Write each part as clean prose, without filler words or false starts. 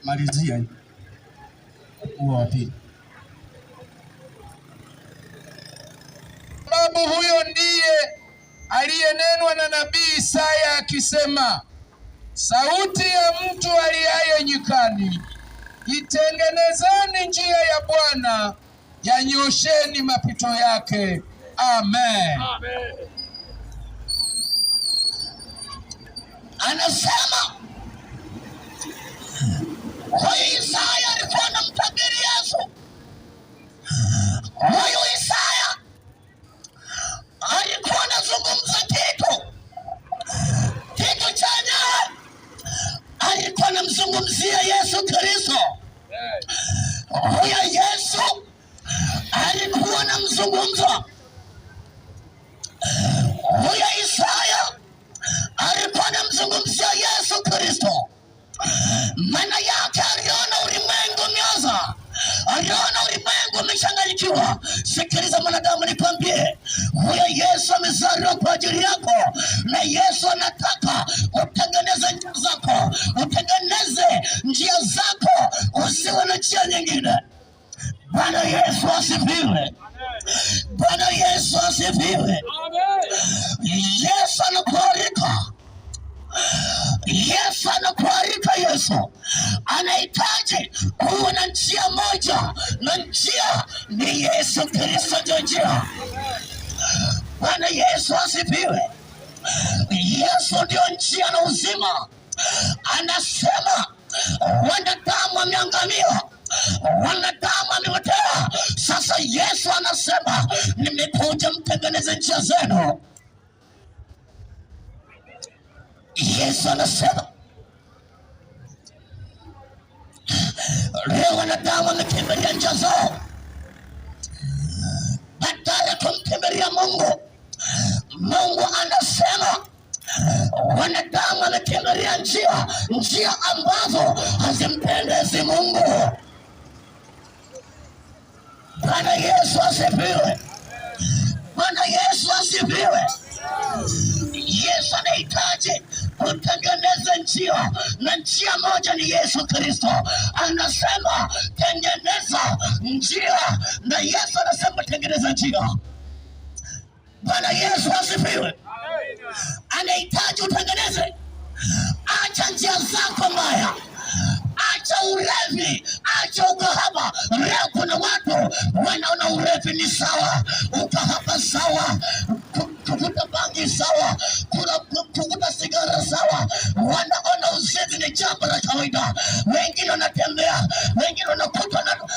Malizia huo wa pili. Sababu huyo ndiye aliyenenwa na nabii Isaya akisema, sauti ya mtu aliaye nyikani, itengenezeni njia ya Bwana, yanyosheni mapito yake. Amen. Amen. Anasema huyu Isaya alikuwa anamtabiri Yesu. Huyu Isaya alikuwa anazungumza kitu chenyewe, alikuwa anamzungumzia Yesu Kristo. Huyo Yesu alikuwa anamzungumza. Huyo Isaya alikuwa anamzungumzia Yesu Kristo. Maana yake aliona ulimwengu umeoza, aliona ulimwengu umechanganyikiwa. Sikiliza mwanadamu, nikwambie, huyo Yesu amezaliwa kwa ajili yako, na Yesu anataka utengeneze njia zako, utengeneze njia zako, usiwe na njia nyingine. Bwana Yesu asifiwe! Bwana Yesu asifiwe! Yesu anakualika, Yesu anakualika. Yesu anahitaji kuwa na njia moja, na njia ni Yesu Kristo, ndio njia. Bwana Yesu asifiwe! Yesu ndio njia na uzima. Anasema wanadamu wameangamia, wanadamu wamepotea. Sasa Yesu anasema nimekuja mtengeneze njia zenu. Yesu anasema leo wanadamu wamekimbilia njia zao badala ya kumkimbilia Mungu. Mungu anasema wanadamu wamekimbilia njia ambazo hazimpendezi Mungu. Bwana Yesu asifiwe! Bwana Yesu asifiwe! Yesu anahitaji kutengeneza njia, na njia moja ni Yesu Kristo. Anasema tengeneza njia, na Yesu anasema tengeneza njia. Bwana Yesu asifiwe! Anahitaji utengeneze. Acha njia zako mbaya, acha ulevi, acha ukahaba. Leo kuna watu wanaona ulevi ni sawa, ukahaba sawa, kuvuta bangi sawa, kuvuta sigara sawa, wanaona uzinzi ni jambo la kawaida. Wengine wanatembea, wengine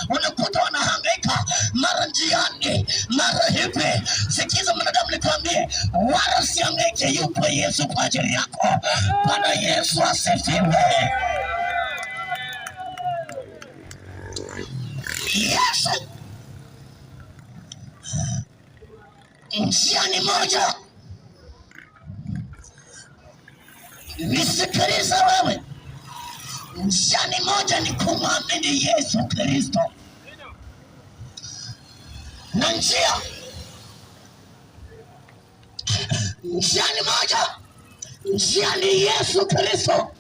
wanakuta wanahangaika, mara njiani, mara hivi. Sikiza mwanadamu, nikwambie, wala usihangaike, yupo Yesu kwa ajili yako. Bwana Yesu asifiwe. Yesu, njia ni moja. Nisikilize wewe, njia ni moja, ni kumwamini Yesu Kristo, na njia ni moja, njia ni Yesu Kristo.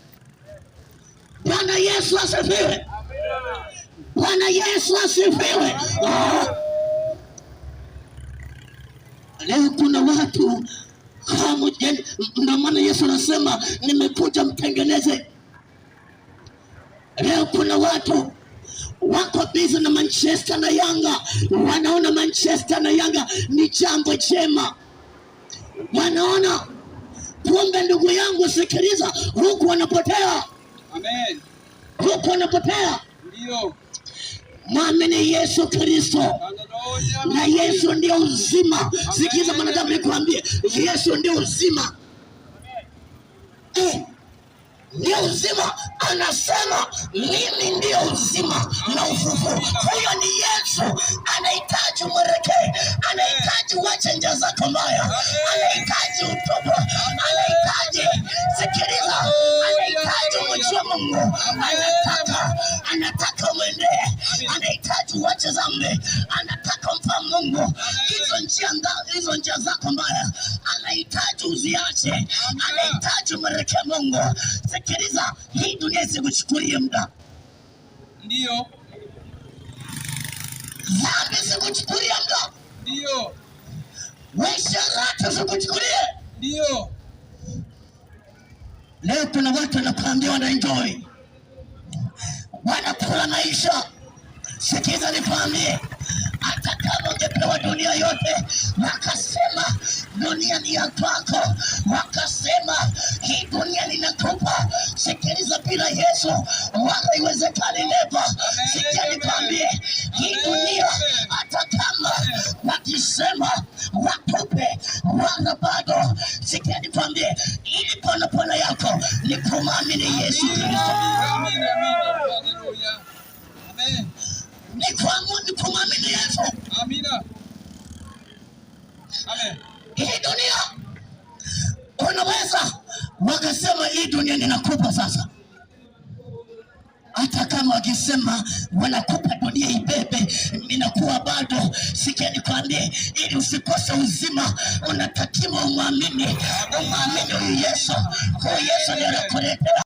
Bwana Yesu asifiwe! Bwana Yesu asifiwe! Leo kuna watu hamu, ndio maana Yesu anasema nimekuja mtengeneze. Leo kuna watu wako bizi na Manchester na Yanga, wanaona Manchester na Yanga ni jambo jema, wanaona kumbe. Ndugu yangu, sikiliza, huku wanapotea. Amen. Huku wanapotea. Ndio. Mwamini Yesu Kristo, na Yesu ndio uzima. Sikiza mwanadamu, nikwambie, Yesu ndio uzima. Ndio uzima. Anasema mimi ndio uzima na ufufuo. Huyo ni Yesu. Anahitaji mwelekee, anahitaji uache njia zako mbaya, anahitaji utubu, anahitaji sikiliza, anahitaji umjue Mungu, anataka umwendee, anahitaji uache dhambi, anataka umfahamu Mungu. Hizo njia zako mbaya anahitaji uziache, anahitaji umwelekee Mungu. Sikiliza, hii dunia isikuchukulie muda. Ndio. Dhambi zikuchukulie muda. Ndio. Uasherati usikuchukulie. Ndio. Leo kuna watu wanakuambia wana enjoy, wanakula maisha. Sikiza nikwambie, hata kama ungepewa dunia yote, wakasema dunia ni ya kwako, wakasema hii dunia ninakupa. Sikiliza, bila Yesu wala haiwezekani. Never. Sikia nikwambie, hii dunia hata kama wakisema wakupe, wala bado. Sikia nikwambie, ili pona yako ni kumwamini Yesu Kristo. Amina, amina. Haleluya. Amen. Ni kumwamini Yesu. Amina. Amen. Hii dunia unaweza wakasema hii dunia ninakupa sasa, hata kama wakisema wanakupa dunia ibebe, ninakuwa bado. Sikia nikwambie, ili usikose uzima, unatakiwa umwamini, umwamini huyu Yesu. Huyu Yesu ndiye anakuletea